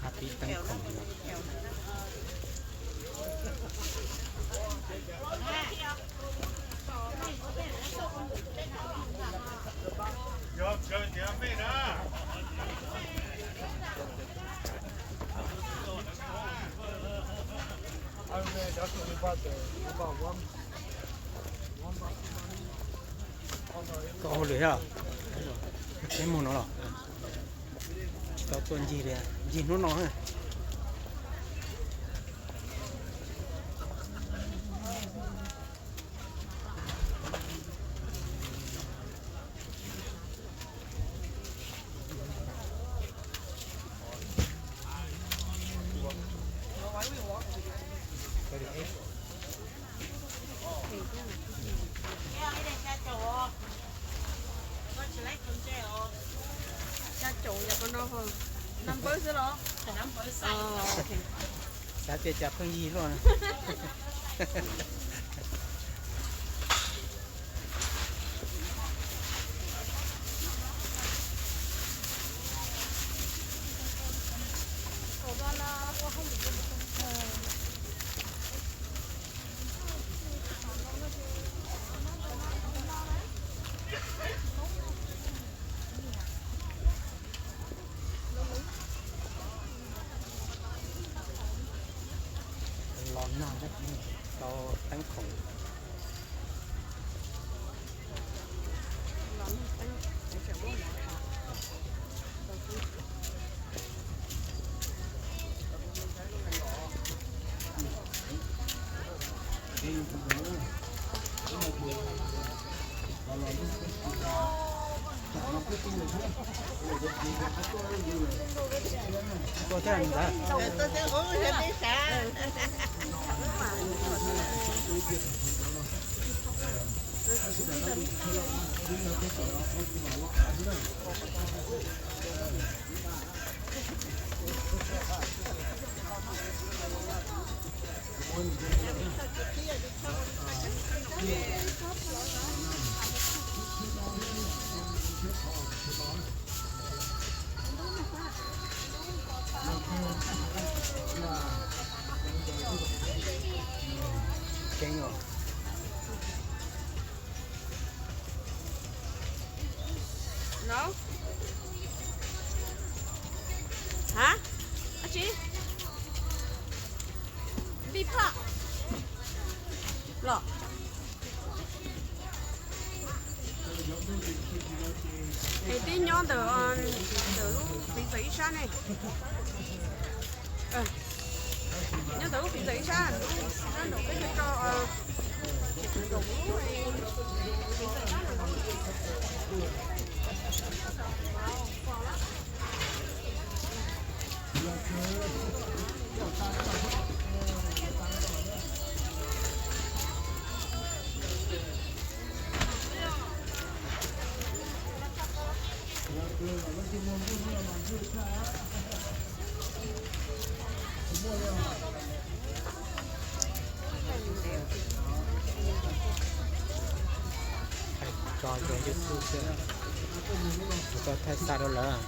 Hab pib teeb khoom. Koj ua lwm thiab los? Peb mus no los? Tsis tau tuaj ncig li, ncig hnub no. Xya caum yog qhov no, nab npawb xwb los? Xav tias cas pheej yig luaj. Los nag, tau teeb khoom. Tuaj thiab ntag. Keeb os. No. Hab? Dab tsi? Npij phaj los? Es twb nyob ntawm, ntawm lub fiv txawm ib sab ne. Nyob ntawm lub fiv txawm ib sab, sab nraum peb caug rau, nraum lub fiv txawm ib sab. Tso rau YouTube xwb, kuv tau thaij xa rau lawv.